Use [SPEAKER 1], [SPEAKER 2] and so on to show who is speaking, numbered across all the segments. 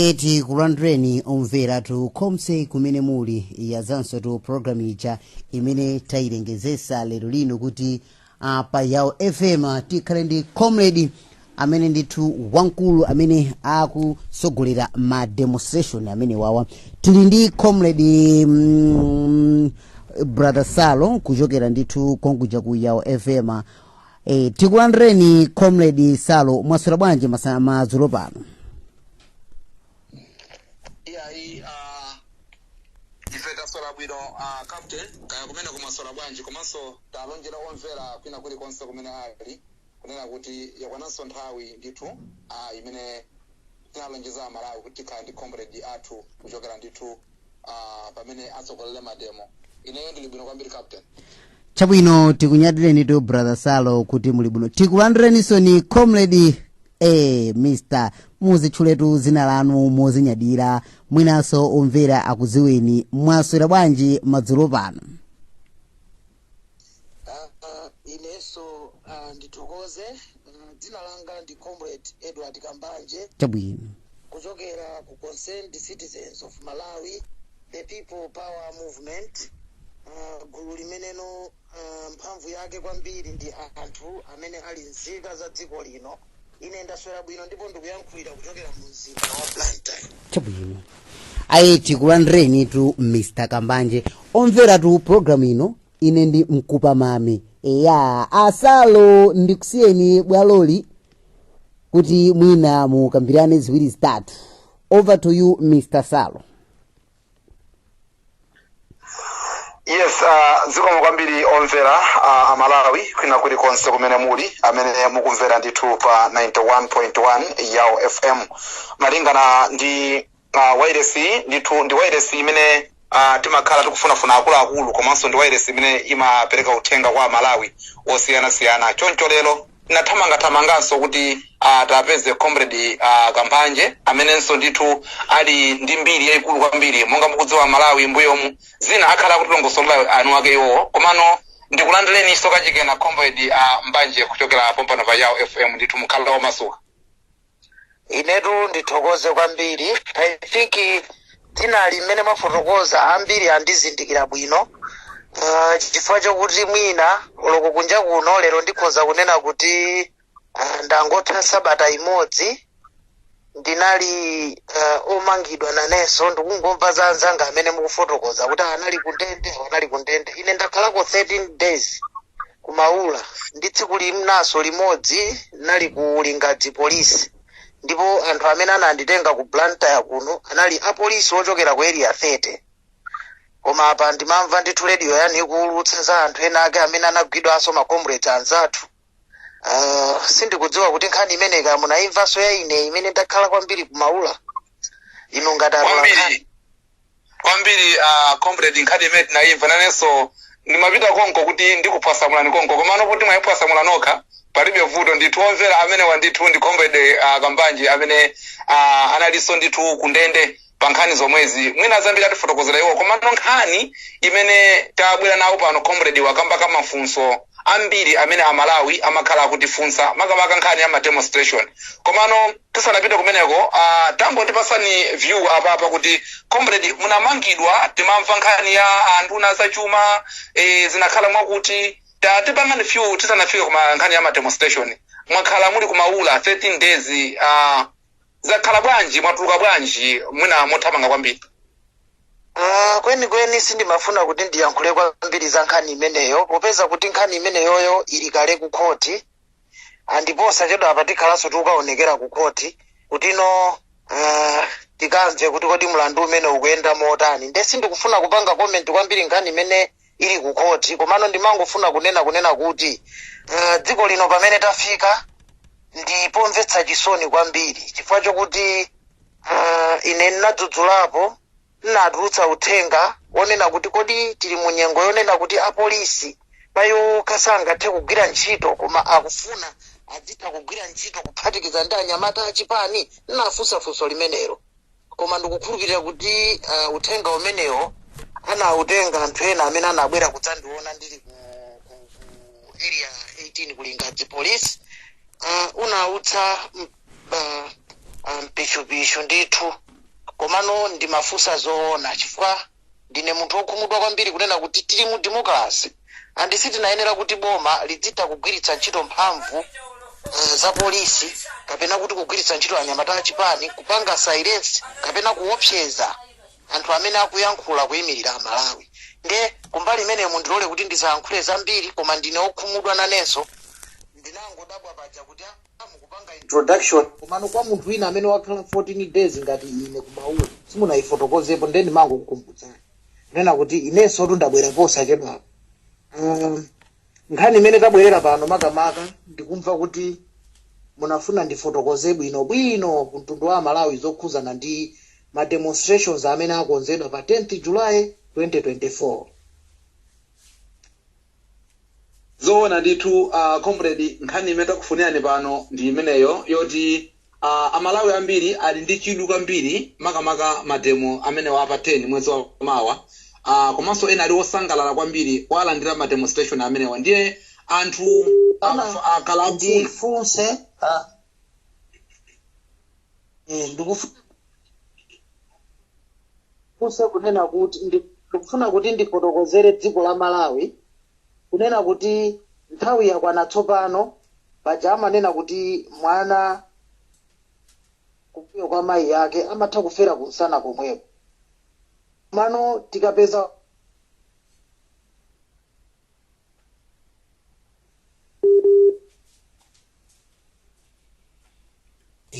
[SPEAKER 1] Ndiye tikulandireni omveratu konse kumene muli. Yazanso tu program ija imene tayilengezesa lero lino kuti pa Yao FM tikhale ndi comrade amene ndithu wamkulu amene akusogolera ma demonstration amene wawa. Tili ndi comrade brother Salo kuchokera ndithu konkuja ku Yao FM. Tikulandireni, comrade Salo. Mwaswera bwanji madzulo pano?
[SPEAKER 2] Iyayi, ife taswera bwino, captain. Kaya kumene kumaswera bwanji? Komanso talonjera omvera kwina kulikonse kumene ali, kunena kuti yakwananso nthawi ndithu imene tinalonjeza Amalawi kuti tikhala ndi comrade athu kuchokera ndithu pamene atsogolere mademo. Ineyo ndili bwino kwambiri, captain.
[SPEAKER 1] Chabwino, tikunyadireni tu, brother Salo, kuti muli bwino. Tikulandireninso ni comrade Mr, muzitchuletu zina lanu mozinyadira, mwinanso omvera akudziweni. Mwaswera bwanji madzulo pano?
[SPEAKER 3] Inenso ndithokoze. Dzina langa ndi comrade Edward Kambanje kuchokera ku Concerned Citizens of Malawi, the People Power Movement, gulu limeneno mphamvu yake kwambiri ndi anthu amene ali nzika za dziko lino. Ine ndaswera bwino ndipo ndikuyankhulira kuchokera mu mzinda wa Blantyre.
[SPEAKER 1] Chabwino, ayi, tikulandireni tu, Mr Kambanje. Omvera tu program ino, ine ndi Mkupamami. Eya, asalo, ndikusiyeni bwaloli kuti mwina mukambirane ziwiri zitatu. Over to you, Mr Salo.
[SPEAKER 2] Yes, zikomo kwambiri omvera, Amalawi kwina kulikonse kumene muli, amene mukumvera ndithu pa 91.1 Yao FM. Malingana ndi wairesi ndithu, ndi wairesi imene timakhala tikufunafuna akuluakulu, komanso ndi wairesi imene imapereka uthenga kwa Amalawi osiyanasiyana. Choncho lero tinathamangathamanganso kuti tapeze comrade Kambanje, amenenso ndithu ali ndi mbiri yayikulu kwambiri. Monga mukudziwa Malawi, mbuyomu zina akhala akutilongosolera anu ake iwowo. Komano ndikulandireninso kachikena, comrade Mbanje, kuchokera pompano pa Yao FM. Ndithu mukhala wamasuka.
[SPEAKER 3] Inetu ndithokoze kwambiri. I think dzina limene mwafotokoza, ambiri andizindikira bwino, chifukwa chokuti mwina oloko kunja kuno lero ndikhoza kunena kuti ndangotha sabata imodzi ndinali omangidwa nanenso. Ndikungomva za anzanga amene mukufotokoza kuti anali kundende, anali kundende. Ine ndakhalako 13 days kumaula, ndi tsiku linaso limodzi nali ku Lingadzi Polisi, ndipo anthu amene ananditenga ku Blantyre kuno anali apolisi ochokera ku Area 30. Koma apa ndimamva ndithu radio yanu ikuwulutsa za anthu ena ake amene anagwidwanso, ma comrades anzathu. Sindikudziwa kuti nkhani imeneyi munayimvanso ya ine imene ndakhala kwambiri kumaula, inu ngati atolankhani.
[SPEAKER 2] Kwambiri kwambiri, comrade, nkhani imene tinayimva. Nanenso ndimapita konko kuti ndikuphwasamulani konko, komano kuti mwayiphwasamula nokha, palibe vuto ndithu. Omvera, amenewa ndithu ndi comrade Kambanje amene analinso ndithu kundende pa nkhani zomwezi. Mwina zambiri atifotokozera iwo, komano nkhani imene tabwera nawo pano, comrade, wakamba ka mafunso ambiri amene Amalawi amakhala akutifunsa, makamaka nkhani ya ma demonstration. Komano tisanapite kumeneko, tangotipasani view apapa kuti, comrade, munamangidwa, timamva nkhani ya anduna zachuma, zinakhala mwakuti. Tatipangani view tisanafike kuma nkhani ya ma demonstration. Mwakhala muli kumaula 13 days, zakhala bwanji? Mwatuluka bwanji, mwina mothamanga kwambiri?
[SPEAKER 3] Kwenikweni sindimafuna kuti ndiyankhule kwambiri za nkhani imeneyo, popeza kuti nkhani imeneyoyo ili kale ku khoti, andiposa chedwa apa tikhalanso tikukaonekera ku khoti kutino tikamve kuti kodi mlandu umene ukuyenda motani. Nde sindikufuna kupanga comment kwambiri nkhani imene ili ku khoti, komano ndimangofuna kunena kuti dziko lino pamene tafika ndipomvetsa chisoni kwambiri, chifukwa chokuti ine ndinadzudzulapo, nnatulutsa uthenga wonena kuti kodi tili mu nyengo yonena kuti apolisi payokha sangathe kugwira ntchito, koma akufuna adzitha kugwira ntchito kuphatikiza ndi anyamata achipani? Nnafunsa funso limenelo, koma ndikukhulupirira kuti uthenga umenewo anawutenga anthu ena amene anabwera kudzandiona ndili ku Area 18 ku Lingadzi Police, unautsa mpichupichu ndithu. Komano ndimafunsa zoona, chifukwa ndine munthu wokhumudwa kwambiri kunena kuti tili mu democracy and sitinayenera kuti boma lidzitha kugwiritsa ntchito mphamvu za polisi kapena kuti kugwiritsa ntchito anyamata achipani kupanga silence kapena kuopseza anthu amene akuyankhula kuyimirira Amalawi. Nde kumbali imeneyo mundilole kuti ndisayankhule zambiri, koma ndine wokhumudwa nanenso. Ndinangodabwa paja kuti mukupanga introduction, komano kwa munthu wina amene wakhala 14 days ngati ine kumaula simunayifotokozepo. Nde ndimangokukumbutsani kunena kuti inenso tu ndabwera posachedwapa. Nkhani imene tabwerera pano makamaka, ndikumva kuti munafuna ndifotokoze bwino bwino ku mtundu wa Malawi zokhuzana ndi ma demonstrations amene akonzedwa pa 10th July 2024.
[SPEAKER 2] Zoona ndithu, comrade, nkhani imene takufunirani pano ndi imeneyo yoti Amalawi ambiri ali ndi chidwi kwambiri, makamaka mademo amene wapa 10 mwezi wa mawa, komanso ena ali osangalala kwambiri walandira ma demonstration amenewa. Ndiye anthu akhala akufuna
[SPEAKER 3] Ndifunse, ndikufunse kunena kuti ndikufuna kuti ndifotokozere dziko la Malawi kunena kuti nthawi yakwana tsopano. Paja amanena kuti mwana kumbuyo kwa mayi yake amatha kufera kumsana komweko. Mano tikapeza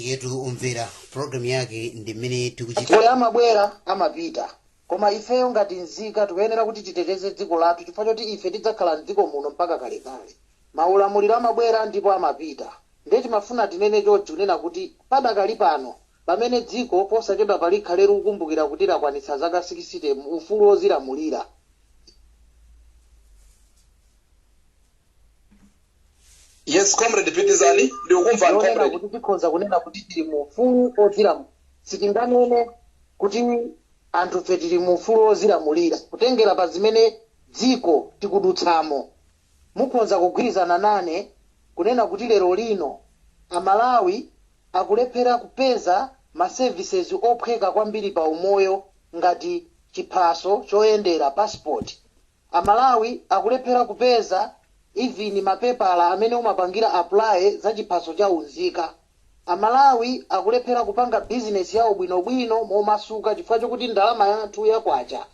[SPEAKER 1] Yetu umvera, program yake ndi mmene tikuchita.
[SPEAKER 3] Atsogoleri amabwera, amapita, koma ifeyo ngati nzika tikuyenera kuti titeteze dziko lathu, chifukwa choti ife tidzakhala mdziko muno mpaka kalekale. Maulamuliro amabwera ndipo amapita. Ndiye timafuna tinene chonchi kunena kuti padakali pano, pamene dziko posachedwa palikhale likukumbukira kuti lakwanitsa zaka 60 mu ufulu wozilamulira,
[SPEAKER 2] Yes, comrade, pitizani, ndikukumvani.
[SPEAKER 3] Yonena
[SPEAKER 2] Comrade.
[SPEAKER 3] kuti tikhoza kunena kuti tili mu ufulu ozilamulira, sitinganene kuti anthufe tili mu ufulu wozilamulira kutengera pa zimene dziko tikudutsamo. Mukhoza kugwirizana nane kunena kuti lero lino Amalawi akulephera kupeza ma services ophweka kwambiri pa umoyo ngati chiphaso choyendera, passport. Amalawi akulephera kupeza even mapepala amene umapangira apply za chiphaso cha unzika. Amalawi akulephera kupanga bizinesi yawo bwinobwino momasuka chifukwa chokuti ndalama yathu yakwacha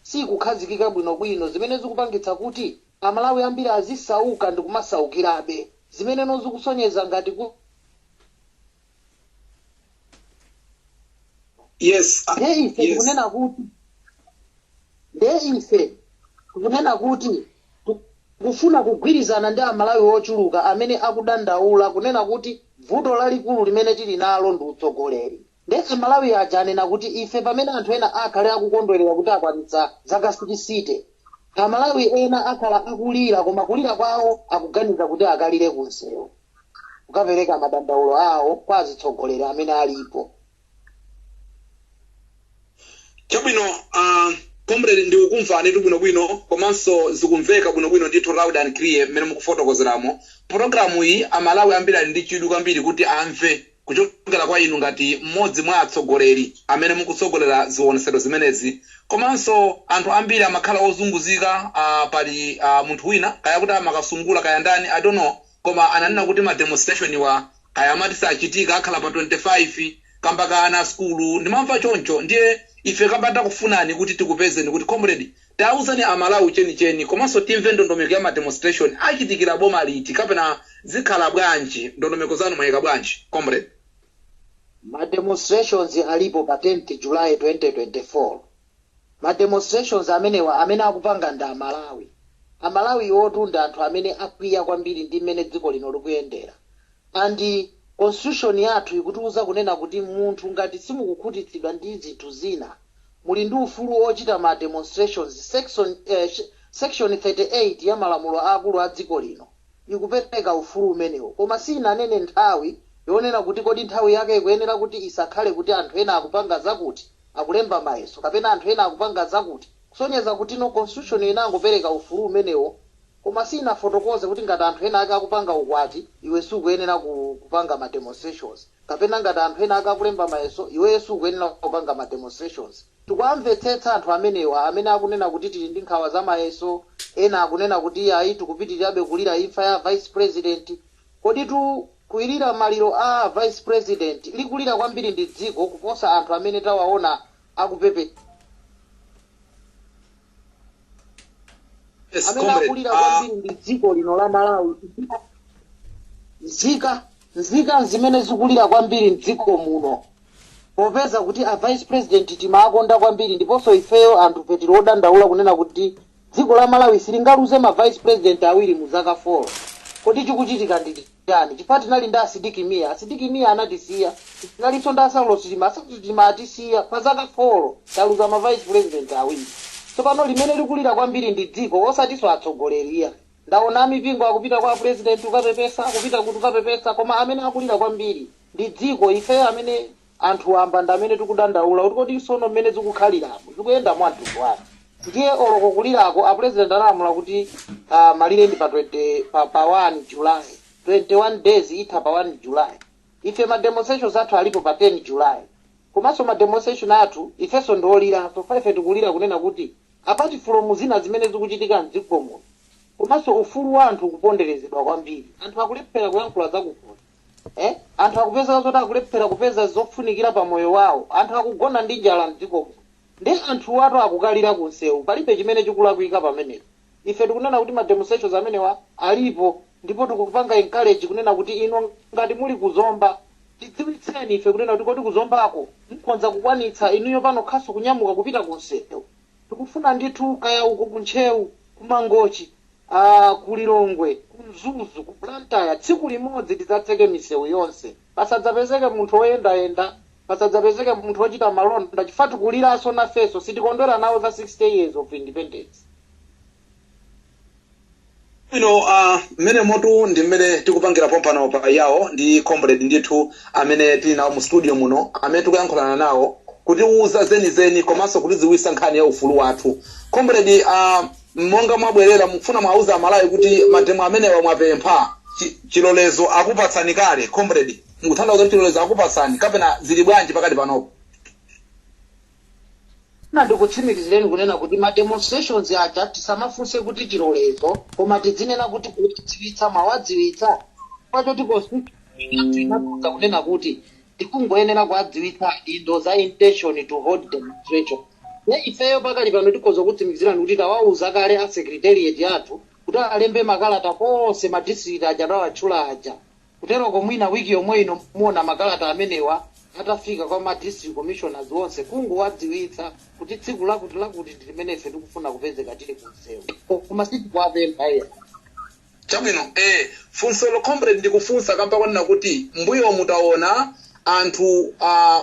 [SPEAKER 3] sikukhazikika bwinobwino, zimene zikupangitsa kuti Amalawi ambiri azisauka ndi kumasaukirabe, zimeneno zikusonyeza ngati ku Ndiye ife tikunena kuti tikufuna kugwirizana ndi Amalawi ochuluka amene akudandaula kunena kuti vuto lalikulu limene tili nalo ndi utsogoleri. Ndiye Amalawi aja anena kuti ife, pamene anthu ena akhale akukondwerera kuti akwanitsa zaka 60, Amalawi ena akhala akulira, koma kulira kwawo akuganiza kuti akalire kunsewu kukapereka madandaulo awo kwa azitsogoleri amene alipo.
[SPEAKER 2] Chabwino, comrade, ndikukumvani tu bwinobwino, komanso zikumveka bwinobwino ndithu, loud and clear mmene mukufotokozeramo. Programu iyi Amalawi ambiri ali ndi chidwi kwambiri kuti amve kuchokera kwa inu ngati mmodzi mwa atsogoleri amene mukutsogolera zionetsero zimenezi. Komanso anthu ambiri amakhala ozunguzika. Pali munthu wina, kaya kuti amakasungula kaya ndani, I don't know, koma ananena kuti ma demonstration wa kaya amati sachitika, akhala pa 25 kamba ka ana skulu, ndimamva choncho. Ndiye ife kamba takufunani kuti tikupezeni kuti comrade, tauzani Amalawi chenicheni, komanso timve ndondomeko ya ma demonstration achitikira boma liti kapena zikhala bwanji, ndondomeko zanu mwayika bwanji, comrade?
[SPEAKER 3] Ma demonstrations alipo pa 10th July 2024. Ma demonstrations amenewa amene akupanga ndi Amalawi. Amalawi otu ndi anthu amene akwiya kwambiri ndi mmene dziko lino likuyendera, and constitution yathu ikutiuza kunena kuti munthu ngati simukukhutitsidwa ndi zinthu zina, muli ndi ufulu ochita ma demonstrations. Section 38 ya malamulo akulu a dziko lino ikupereka ufulu umenewo, koma sinanene nthawi yonena kuti kodi nthawi yake ikuyenera kuti isakhale kuti anthu ena akupanga zakuti, akulemba mayeso, kapena anthu ena akupanga zakuti, kusonyeza kuti no, constitution inangopereka ufulu umenewo. Koma sinafotokoze kuti ngati anthu ena ake akupanga ukwati, iwe sukuyenera kupanga ma demonstrations, kapena ngati anthu ena ake akulemba mayeso, iweyo sukuyenera kupanga ma demonstrations. Tikuamvetsetsa anthu amenewa amene akunena kuti tili ndi nkhawa za mayeso, ena akunena kuti ayi, tikupitirirabe kulira imfa ya vice president. Kodi tu kulira maliro a vice president likulira kwambiri ndi dziko kuposa anthu amene tawaona akupepe
[SPEAKER 2] Yes,
[SPEAKER 3] amene
[SPEAKER 2] comrade.
[SPEAKER 3] akulira kwambiri ndi dziko lino la Malawi. Nzika zimene zikulira kwambiri mdziko muno, popeza kuti a vice president timakonda kwambiri, ndiponso ifeyo anthu tili odandaula kunena kuti dziko la Malawi silingaluze ma vice president awiri mu zaka 4. Kodi chikuchitika ndi chani? Chifukwa tinali ndi a Sidik Mia, a Sidik Mia anatisiya. Tinalinso ndi a Saulos Chilima, a Saulos Chilima atisiya. Pa zaka 4 taluza ma vice president awiri. Tsopano limene likulira kwambiri ndi dziko, osatinso atsogoleriya. Ndaona amipingo akupita kwa president ukapepesa, akupita kuti ukapepesa, koma amene akulira kwambiri ndi dziko. Ifeyo amene anthu amba ndi amene tikudandaula kuti kodi sono mmene zikukhaliramo zikuyenda mwa mtundu wake? Ndiye oloko kulirako, a president analamula kuti malire ndi pa 20, pa 1 July, 21 days itha pa 1 July. Ife ma demonstrations athu alipo pa 10 July. Komanso ma demonstration athu, ifenso ndioliranso. Fa ife tikulira kunena kuti apart from zina zimene zikuchitika mdziko muno, komanso ufulu wa anthu kuponderezedwa kwambiri. Anthu akulephera kuyankhula zakukhosi, eh? Anthu akupezeka zoti akulephera kupeza zofunikira pa moyo wawo. Anthu akugona ndi njala mdziko muno, ndi anthu watu akukalira kunsewu. Palibe chimene chikulakwika pamenepo. Ife tikunena kuti ma demonstrations amenewa alipo, ndipo tikupanga encourage kunena kuti ino ngati muli kuzomba, tidziwitseni ife kunena kuti kodi kuzombako mukhoza kukwanitsa inuyo pano khaso kunyamuka kupita kunsewu. Tikufuna ndithu kaya uko kuntchewu, kumangochi, kulilongwe, kumzuzu, ku Blantyre, tsiku limodzi tidzatseke misewu yonse, pasadzapezeke munthu woyendayenda, pasadzapezeke munthu wochita malonda, chifukwa tikuliranso nafenso. Sitikondwera nawo za 60 years of independence.
[SPEAKER 2] Bwino, mmene motu ndi mmene tikupangira pompano pa Yawo ndi comrade ndithu amene tili nawo mu studio muno, amene tikuyankhulana nawo kutiuza zenizeni komanso kutidziwitsa nkhani ya ufulu wathu. Comrade, monga mwabwerera, mukufuna mwauza Amalawi kuti mademo amenewa mwapempha chilolezo akupatsani kale? Comrade, mukutanthauza kuti chilolezo akupatsani kapena zili bwanji pakati panopo?
[SPEAKER 3] Na ndikutsimikizireni kunena kuti ma demonstrations aja tisamafunse kuti chilolezo, koma tidzinena kuti kutidziwitsa, mwawadziwitsa. Pachoti constitution inatiuza kunena kuti tikungoyenera kuwadziwitsa adindo za intention to hold demonstration. Ne ifeyo pakali pano tikhoza kutsimikizirani kuti tawauza kale a secretariat athu kuti alembe makalata konse ma district aja tawatchula aja. Kuteroko mwina wiki yomwe ino muona makalata amenewa atafika kwa ma district commissioners onse, kungowadziwitsa kuti tsiku lakuti lakuti ndi limene ife tikufuna kupezeka tili kunsewu, koma sitikuwapempha iya.
[SPEAKER 2] Chabwino, funso lo, comrade, ndikufunsa kamba kwanena kuti mbuyo mutaona anthu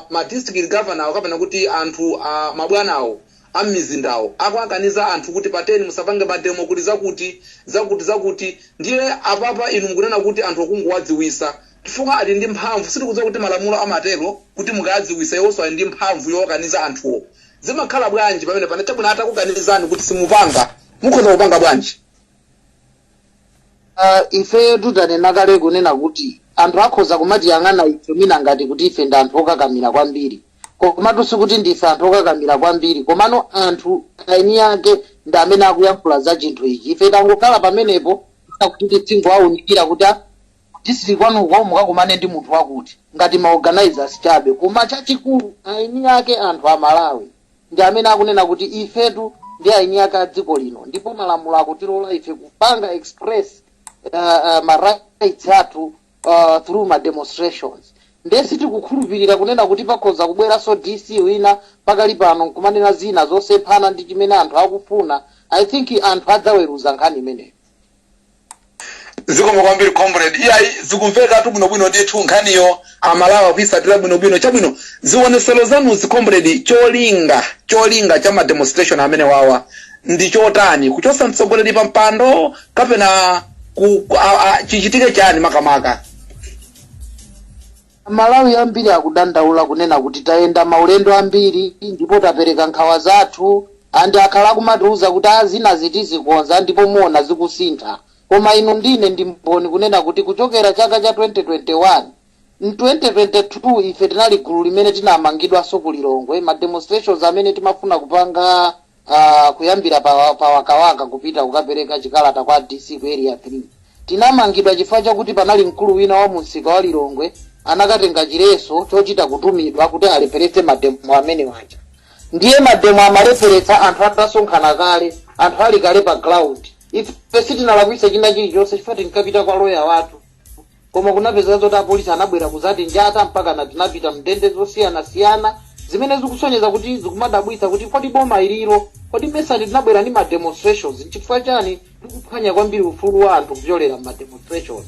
[SPEAKER 2] ma district governor kapena kuti anthu mabwanawo ammizindawo akuakaniza anthu kuti pa 10 musapange mademo, kuti zakuti zakuti zakuti. Ndiye apapa inu mukunena kuti anthu akungowadziwisa chifukwa ali ndi mphamvu. Sitikudziwa kuti malamulo amatero kuti mukadziwisa iwonso ali ndi mphamvu yowakaniza anthuwo. Zimakhala bwanji pamene pana? Chabwino, atakukanizani kuti simupanga, mukhoza kupanga bwanji?
[SPEAKER 3] Ifeyo tutanena kale kunena kuti anthu akhoza kumatiyang'ana ife mwina ngati kuti ife ndi anthu okakamira kwambiri, komatu sikuti ndife anthu okakamira kwambiri. Komano anthu eni ake ndi amene akuyankhula za chinthu ichi. Ife tangokhala pamenepo kuti titsingoawunikira kuti district kwanuko mukakumane ndi munthu wakuti, ngati ma organizers chabe. Koma chachikulu, eni ake anthu Amalawi ndi amene akunena kuti ifetu ndi eni ake a dziko lino, ndipo malamulo akutilola ife kupanga express ma rights athu through ma demonstrations. Ndiye sitikukhulupirira kunena kuti pakhoza kubweranso DC wina pakali pano nkumanena zina zosemphana ndi chimene anthu akufuna. I think anthu adzaweruza nkhani imeneyo.
[SPEAKER 2] Zikomo kwambiri, comrade. Iyayi, zikumvekatu bwinobwino ndithu. Nkhaniyo Amalawi akuyisatira bwinobwino. Chabwino, zionesero zanuzi, comrade, cholinga cha ma demonstration amene wawa ndi chotani? Kuchosa mtsogoleri pa mpando kapena chichitike chani makamaka?
[SPEAKER 3] Malawi ambiri akudandaula kunena kuti tayenda maulendo ambiri ndipo tapereka nkhawa zathu. Anthu akhala akumatiuza kuti azina zitizikonza ndipo muona zikusintha, koma inu ndine ndi mboni kunena kuti kuchokera chaka cha 2021, m 2022 ife tinali gulu limene tinamangidwanso ku Lilongwe, ma demonstrations amene timafuna kupanga kuyambira pa Wakawaka kupita kukapereka chikalata kwa DC ku Area 3. Tinamangidwa chifukwa chakuti panali mkulu wina wa mumsika wa Lilongwe anakatenga chileso chochita kutumidwa kuti alepheretse mademo amene waja. Ndiye mademo amalepheretsa anthu atasonkhana kale, anthu ali kale pa ground. Ife sitinalakwitse china chilichonse chifukwa tinkapita kwa loya wathu, koma kunapezeka zoti apolisi anabwera kuzati njata mpaka na tinapita mndende zosiyanasiyana, zimene zikusonyeza kuti zikumadabwitsa kuti kodi boma ililo, kodi mesati tinabwera ndi ma demonstrations, nchifukwa chani tikuphwanya kwambiri ufulu wa anthu kupyolera ma demonstrations?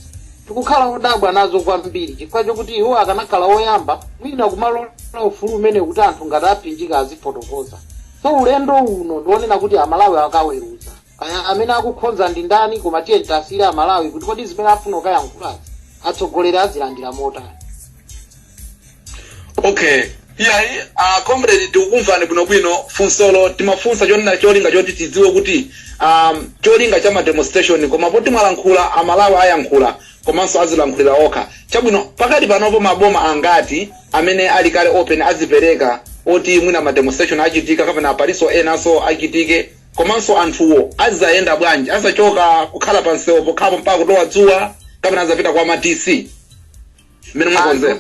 [SPEAKER 3] Tikukhala odabwa nazo kwambiri chifukwa chokuti iwo akanakhala oyamba mwina kumalola ufulu umene kuti anthu ngati aphinjika azifotokoza. So ulendo uno ndionena kuti Amalawi akaweruza kaya amene akukhonza ndi ndani, koma tiye tasiyire Amalawi kuti kodi zimene afuna kukayankhulazi atsogoleri azilandira motani.
[SPEAKER 2] Okay, iyayi, comrade, tikukumvani bwinobwino. Funsolo timafunsa chonena cholinga choti tidziwe kuti cholinga cha ma demonstration, koma poti mwalankhula, Amalawi ayankhula komanso azilankhulira okha. Chabwino, pakati panopo maboma angati amene ali kale open, azipereka oti mwina ma demonstration achitika kapena paliso enanso achitike? Komanso anthuwo azayenda bwanji? Azachoka kukhala pa msewu pokhapo mpaka kutowa dzuwa kapena azapita kwa ma DC mmene mwakonzera?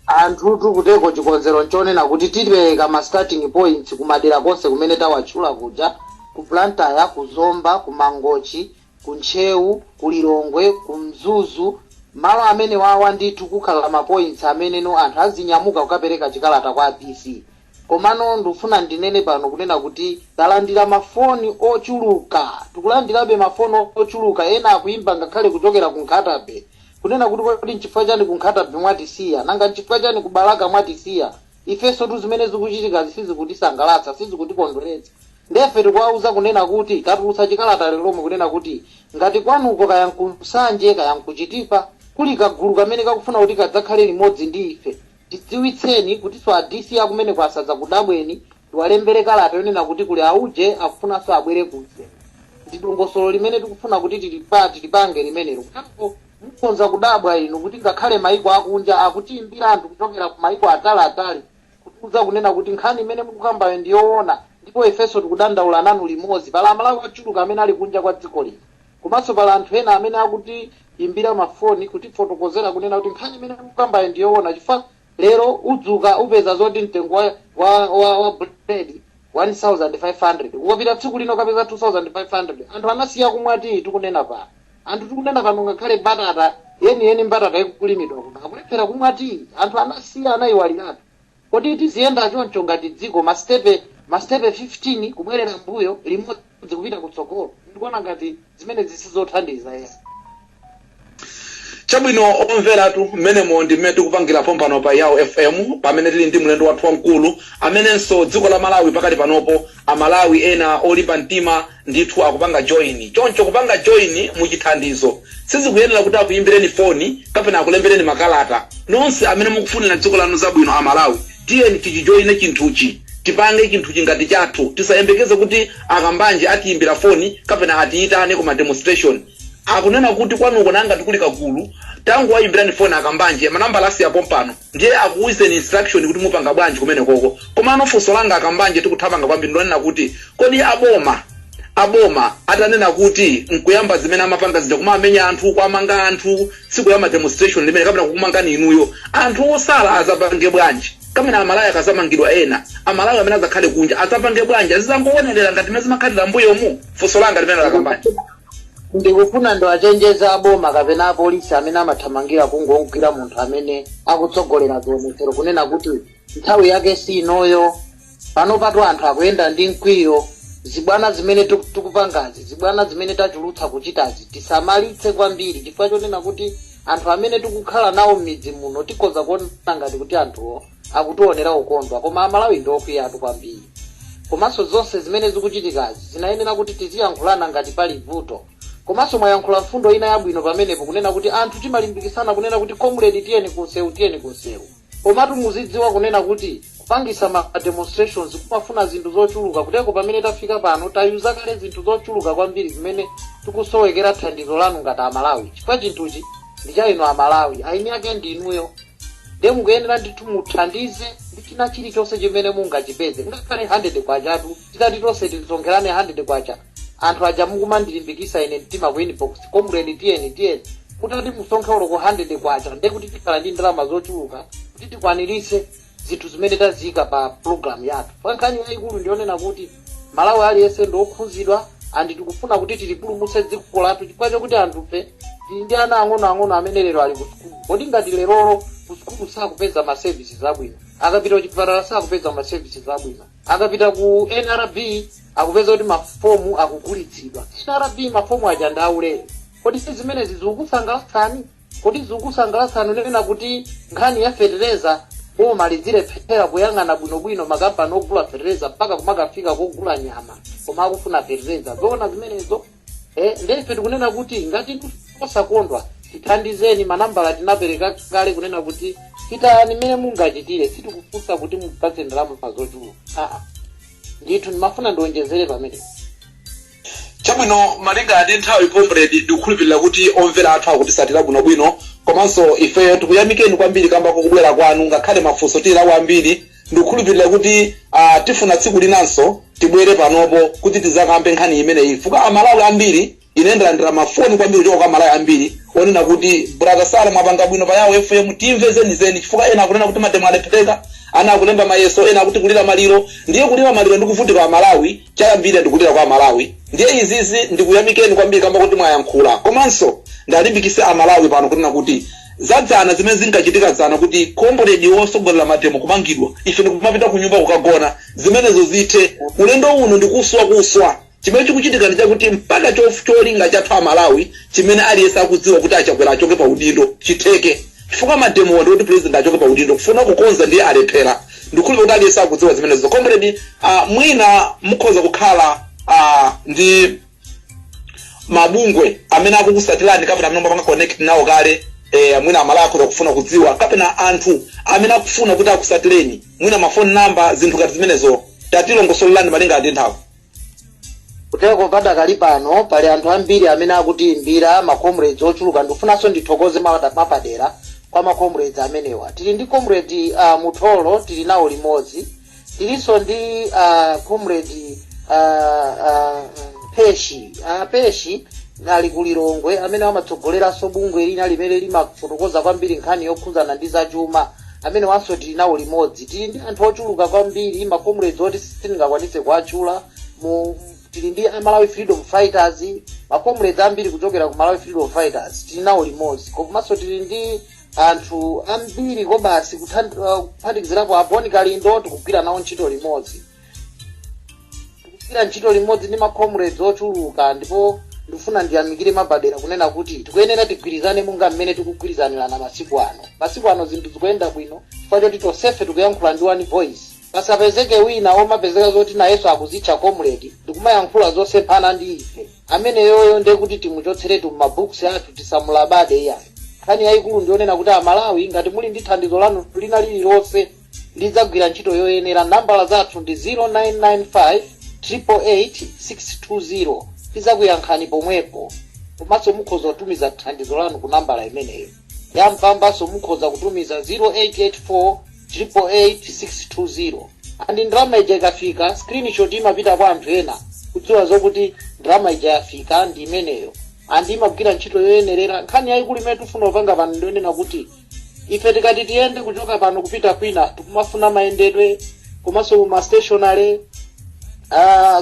[SPEAKER 3] Anthutu kuteko chikonzero nchonena kuti tipereka ma starting points kumadera konse kumene tawatchula kuja: ku Blantyre, ku Zomba, ku Mangochi, ku Ntcheu, ku Lilongwe, ku Mzuzu. Malo amene wawa ndithu kukhala ma points amene no anthu azinyamuka kukapereka chikalata kwa DC. Komano ndikufuna ndinene pano kunena kuti talandira mafoni ochuluka, tikulandirabe mafoni ochuluka. Ena akuimba ngakhale kuchokera ku Nkhata Bay kunena kuti kodi nchifukwa chani ku Nkhata Bay mwatisiya? Nanga nchifukwa chani ku Balaka mwatisiya? Ifenso tu zimene zikuchitika sizikutisangalatsa, sizikutikondweretsa. Ndefe tikuwauza kunena kuti tatulutsa chikalata lero lomwe kunena kuti ngati kwanuko, kaya nkuSanje, kaya nkuChitipa, kuli kagulu kamene kakufuna kuti kadzakhale limodzi ndi ife, tidziwitseni kutinso a DC akumeneko asadza kudabweni, tiwalembere kalata yonena kuti kuli auje akufunanso abwere kunse. Ndi dongosolo limene tikufuna kuti tilipange limenelo. Kutako mukhonza kudabwa inu kuti ngakhale maiko akunja akutiimbira, anthu kuchokera ku maiko ataliatali kutiuza kunena kuti nkhani imene mukukambayo ndiyoona ndipo ifenso tikudandaula nanu limodzi. Pala Amalawi ochuluka amene ali kunja kwa dziko lino, komanso pala anthu ena amene akutiimbira mafoni kutifotokozera kunena kuti nkhani imene mukukambayo ndiyoona, chifukwa lero udzuka upeza zoti mtengo wa bread 1500, ukapita tsiku lino kapeza 2500. Anthu anasiya kumwa tiyi tikunena pano. Anthu tikunena pano ngakhale mbatata yeniyeni, mbatata ikulimidwa kuno, akulephera kumwa tiyi. Anthu anasiya, anayiwaliratu. Kodi tiziyenda choncho ngati dziko, ma step 15 kubwerera mbuyo, limodzi kupita kutsogolo? Ndikuona ngati zimene zisizothandiza ya.
[SPEAKER 2] Chabwino, omveratu, mmenemo ndi mmene tikupangira pompano pa Yao FM, pamene tili ndi mlendo wathu wamkulu amenenso dziko la Malawi pakali panopo Amalawi ena olimba mtima ndithu akupanga join. Choncho kupanga join muchithandizo sizikuyenera kuti akuyimbireni foni kapena akulembereni makalata. Nonse amene mukufunira dziko lanu zabwino, Amalawi, tiyeni tichijoine chinthuchi, tipange chinthuchi ngati chathu. Tisayembekeze kuti akambanje atiyimbira foni kapena atiyitane kuma demonstration. Akunena kuti kwanuko nanga tikuli kagulu, tangu wayimbirani foni akambanje, manambala asiya pompano, ndiye akuwuzeni instruction kuti mupanga bwanji kumene koko. Komano funso langa, akambanje, tikuthamanga kwambiri, ndonena kuti kodi aboma atanena kuti nkuyamba zimene amapanga zija, kumamenya anthu, kuamanga anthu tsiku la ma demonstration limene kapena kukumangani inuyo, anthu osala azapange bwanji? Kamene Amalawi akazamangidwa, ena Amalawi amene azakhale kunja azapange bwanji? Azizangoonerera ngati mmene zimakhalira mbuyomu? Funso langa limene, lakambanje.
[SPEAKER 3] Ndikufuna ndiwachenjeza aboma kapena apolisi amene amathamangira kungogwira munthu amene akutsogolera zionetsero kunena kuti nthawi yake si inoyo. Pano patu anthu akuyenda ndi mkwiyo. Zibwana zimene tikupangazi, zibwana zimene tachulutsa kuchitazi, tisamalitse kwambiri chifukwa chonena kuti anthu amene tikukhala nawo m'midzi muno tikhoza kuona ngati kuti anthuwo akutionera ukondwa, koma Amalawi ndi okwiyatu kwambiri. Komanso zonse zimene zikuchitikazi zinayenera kuti tiziyankhulana ngati pali vuto. Komanso mwayankhula mfundo ina yabwino pamenepo kunena kuti anthu timalimbikisana kunena kuti, "Comrade, tiyeni kunsewu, tiyeni kunsewu." Komatu muzidziwa kunena kuti
[SPEAKER 4] Kupangisa ma demonstrations kumafuna zinthu zochuluka. Kuteko pamene tafika pano, tayuza kale zinthu zochuluka kwambiri zimene tikusowekera thandizo lanu ngati Amalawi, chifukwa chinthuchi ndi cha inu Amalawi, aini ake ndi inuyo. Ndiye mukuyenera ndithu muthandize ndi china chilichonse chimene mungachipeze, ngakhale 100 kwachatu. Titati tonse tisonkherane 100 kwacha, anthu aja mukumandilimbikisa ine mtima ku inbox, "Comrade, tiyeni, tiyeni," kutati musonkhe uloko 100 kwacha, ndiye kuti tikhala ndi ndalama zochuluka kuti tikwanirise zinthu zimene taziyika pa program yathu. Pa nkhani yayikulu ndionena kuti Malawi aliyense ndi okhuzidwa, and tikufuna kuti tilipulumutse dziko lathu, chifukwa chokuti anthufe tili ndi ana ang'onoang'ono amene lero ali ku sukulu. Kodi ngati lerolo ku sukulu sakupeza ma services abwino, akapita kuchipatala sakupeza ma services abwino, akapita ku NRB akupeza kuti mafomu akugulitsidwa, NRB mafomu aja ndi aulere, kodi si zimenezi zikukusangalatsani? Kodi zikukusangalatsani unena kuti nkhani ya fetereza boma lidzilephera kuyang'ana bwinobwino makampani ogula fetereza mpaka kumakafika kogula nyama koma akufuna fetereza? Zoona zimenezo? Ndiye ife tikunena kuti ngati osakondwa, tithandizeni. Manambala tinapereka kale kunena kuti pitani mmene mungachitire. Sitikufunsa kuti mupatse ndalama zochuluka, aa. Ndithu ndimafuna ndionjezere pamene.
[SPEAKER 2] Chabwino, malinga ndi nthawi, comrade, ndikukhulupirira kuti omvera athu akutisatira bwinobwino, komanso ifeyo tikuyamikeni kwambiri kamba kokubwera kwanu. Ngakhale mafunso tili nawo ambiri, ndikukhulupirira kuti tifuna tsiku linanso tibwere panopo kuti tizakambe nkhani imeneyi, fuka Amalawi ambiri, ine ndalandira mafoni kwambiri kuchoka kwa Amalawi ambiri onena kuti, "Brother Sara, mwapanga bwino pa Yawo FM, timve zenizeni," chifukwa ena akunena kuti mademo alephereka, ana akulemba mayeso, ena akuti kulira maliro. Ndiye kulira maliro ndi kuvutika Amalawi, chayambire ndikulira kwa Amalawi. Ndiye izizi ndikuyamikeni kwambiri kamba kuti mwayankhula. Komanso ndalimbikise Amalawi pano kunena kuti zadzana zimene zinkachitika dzana, kuti comrade wosogolera mademo kumangidwa, ife ndikumapita ku nyumba kukagona, zimenezo zithe. Ulendo uno ndikuswa kuswa. Chimene chikuchitika ndi chakuti mpaka cholinga chathu Amalawi, chimene aliyense akudziwa kuti aChakwera achoke pa udindo, chitheke, chifukwa mademowa ndi kuti president achoke pa udindo, kufuna kukonza, ndiye alephera. Ndikukhulupirira kuti aliyense akudziwa zimenezo. Comrade, mwina mukhoza kukhala ndi mabungwe amene akukusatirani kapena amene mumapanga connect nawo kale, mwina Amalawi akhoza kufuna kudziwa, kapena anthu amene akufuna kuti akusatireni, mwina ma phone number, zinthu ngati zimenezo, tatilongosolelani malinga ndi nthawi.
[SPEAKER 4] Kuteko padakali pano pali anthu ambiri amene akutiimbira, ma comrades ochuluka. Ndifunanso ndithokoze mapadera kwa ma comrades amenewa. Tili ndi comrade Mutholo, tili nawo limodzi. Tilinso ndi comrade Peshi, Peshi ali ku Lilongwe, amene amatsogoleranso bungwe lina limene limafotokoza kwambiri nkhani yokhudzana ndi zachuma. Amene wanso tili nawo limodzi. Tili ndi anthu ochuluka kwambiri, ma comrades oti sindingakwanise kuwatchula mu. Tili ndi Amalawi Freedom Fighters, ma comrades ambiri kuchokera ku Malawi Freedom Fighters tili nawo limodzi. Komanso tili ndi anthu ambiri kobasi, kuphatikizirapo Aboni Kalindo, tikugwira nawo ntchito limodzi. Tikugwira ntchito limodzi ndi ma comrades ochuluka, ndipo ndifuna ndiyamikire mapadera kunena kuti tikuyenera tigwirizane monga mmene tikugwirizanirana masiku ano. Masiku ano zinthu zikuyenda bwino chifukwa choti tonsefe tikuyankhula ndi one voice. Pasapezeke wina omapezeka zoti nayenso akuzitcha comrade ndikumayankhula zosemphana ndi ife. Ameneyoyo ndiye kuti timuchotseretu m'mabuksi athu, tisamulabade iyayi. Nkhani yayikulu ndionena kuti Amalawi, ngati muli ndi thandizo lanu lina lililonse, lidzagwira ntchito yoyenera. Nambala zathu ndi 0995 888 620. Tidzakuyankhani pomwepo. Komanso mukhoza kutumiza thandizo lanu ku nambala imeneyo ya Mpambanso mukhoza kutumiza 0884 888 620. And ndalama ija ikafika, screenshot imapita kwa anthu ena kudziwa zokuti ndalama ija yafika ndi imeneyo, and imagwira ntchito yoyenerera. Nkhani yayikulu imene tifuna kupanga pano ndionena kuti ife tikati tiyende kuchoka pano kupita kwina, tikumafuna mayendedwe komanso ma stationery,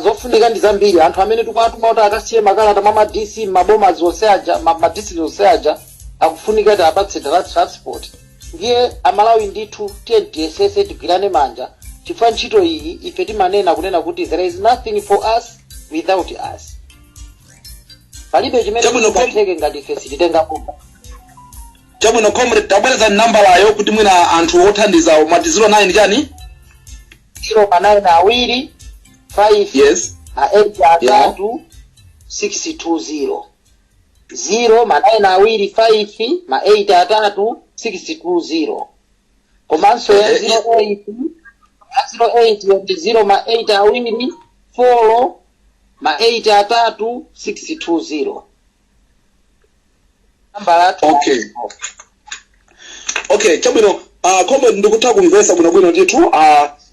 [SPEAKER 4] zofunika ndi zambiri. Anthu amene tikuwatuma kuti akasiye makalata mwa ma DC maboma zonse aja, ma district zonse aja, akufunika kuti apatse transport. Ndiye Amalawi ndithu, tiye tiyesese, tigwirane manja, chifukwa ntchito iyi ife timanena kunena kuti there is nothing for us without us. Palibe chimene
[SPEAKER 2] Chabwino,
[SPEAKER 4] chingatheke ngati ife sititenga boma.
[SPEAKER 2] Chabwino, comrade, tabwereza nambalayo kuti mwina anthu othandiza. Mwati 09 chani?
[SPEAKER 4] 0 ma 9 awiri, 5, a 8 atatu, 620. 0 ma 9 awiri, 5, ma 8 atatu, 620. Komanso ya 08. 08 ndi 0 ma 8 awiri 4 ma 8 atatu 620, namba lathu.
[SPEAKER 2] Okay, chabwino. Comrade, ndikutha kumvesa bwinobwino ndithu.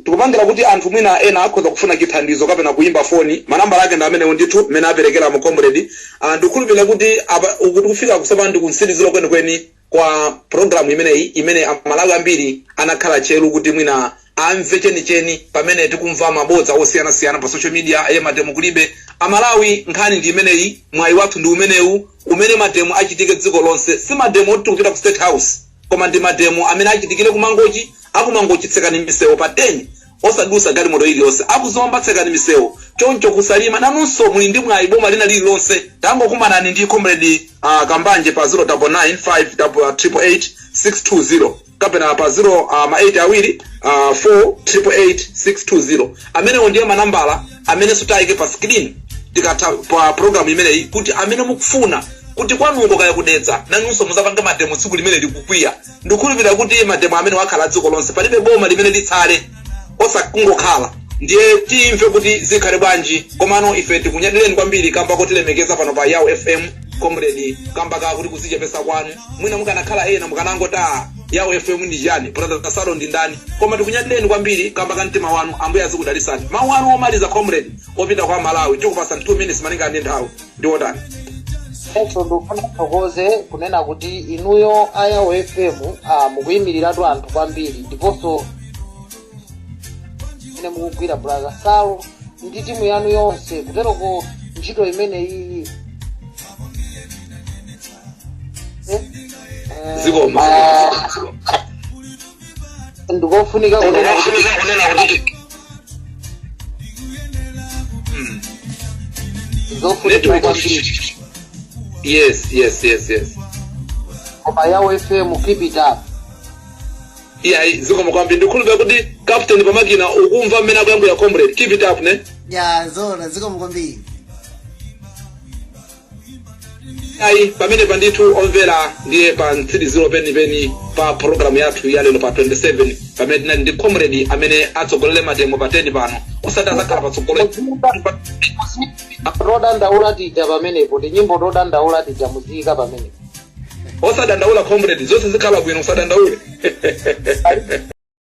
[SPEAKER 2] Tikupangira kuti anthu mwina ena akhoza kufuna chithandizo kapena kuyimba foni, manambala ake ndi amenewo ndithu mmene aperekera mu comrade. Ndikukhulupirira kuti apa ukuti kufika kusapa ndi kumtsiriziro kwenikweni kwa programu imeneyi, imene Amalawi ambiri anakhala tcheru kuti mwina amve chenicheni, pamene tikumva mabodza osiyanasiyana pa social media, aye mademo kulibe. Amalawi, nkhani ndi imeneyi. Mwayi wathu ndi umenewu umene mademo achitike dziko lonse. Si mademo oti tikupita ku State House, koma ndi mademo amene achitikire kuMangochi. AkuMangochi, tsekani misewu pa 10, osadusa galimoto iliyonse. AkuZomba, tsekani misewu choncho. KuSalima nanunso muli ndi mwayi. Boma lina lililonse, tangokumanani ndi Comrade Kambanje pa 099 5 620 kapena pa 0 ma 8 awiri 4 888 620. Amenewo ndiye manambala amenenso tayike pa screen tikatha pa program imeneyi, kuti amene mukufuna kuti kwanuko kaya kuDedza nanunso muzapange mademo tsiku limene likukwiya. Ndikukhulupirira kuti mademo amene wakhala dziko lonse, palibe boma limene litsale osakungokhala. Ndiye timve kuti zikhale bwanji. Komano ife tikunyadireni kwambiri kamba kotilemekeza pano pa Yao FM, comrade, kamba ka kuti kuzichepesa kwanu. Mwina mukanakhala ena mukanangoti, "Ah, Yao FM ndi chani? Brother Salo ndi ndani?" Koma tikunyadireni kwambiri kamba ka mtima wanu. Ambuye azikudalisani. Mawu anu omaliza, comrade, opita kwa Malawi, tikupasa 2 minutes malinga ndi nthawi, ndi otani?
[SPEAKER 4] Enso ndikufuna thokoze kunena kuti inuyo a Yao FM mukuyimiriratu anthu kwambiri, ndiponso imene mukugwira, Brother Salo ndi timu yanu yonse kuteroko, ntchito imene iyi.
[SPEAKER 2] Zikomo.
[SPEAKER 4] Ndikofunika kunena kuti zofunika
[SPEAKER 2] Network.
[SPEAKER 4] kwambiri.
[SPEAKER 2] Yes.
[SPEAKER 4] Koma Yao FM, keep it up.
[SPEAKER 2] Iya, zikomo kwambiri. Ndikhulupirira kuti captain pamakina ukumva mmene akuyankhula comrade. Keep it up, ne?
[SPEAKER 1] Ya, zona, zikomo kwambiri.
[SPEAKER 2] Ayi, pamene pandithu omvera, ndiye pa mtsiriziro penipeni pa programu yathu ya lero pa 27, pamene tinali ndi comrade amene atsogolere mademo pa 10 pano, osati azakhala patsogolo.
[SPEAKER 4] Todandaula tija pamenepo, ndi nyimbo todandaula tija muziyika pamenepo.
[SPEAKER 2] Osadandaula comrade, zonse zikhala bwino, usadandaule.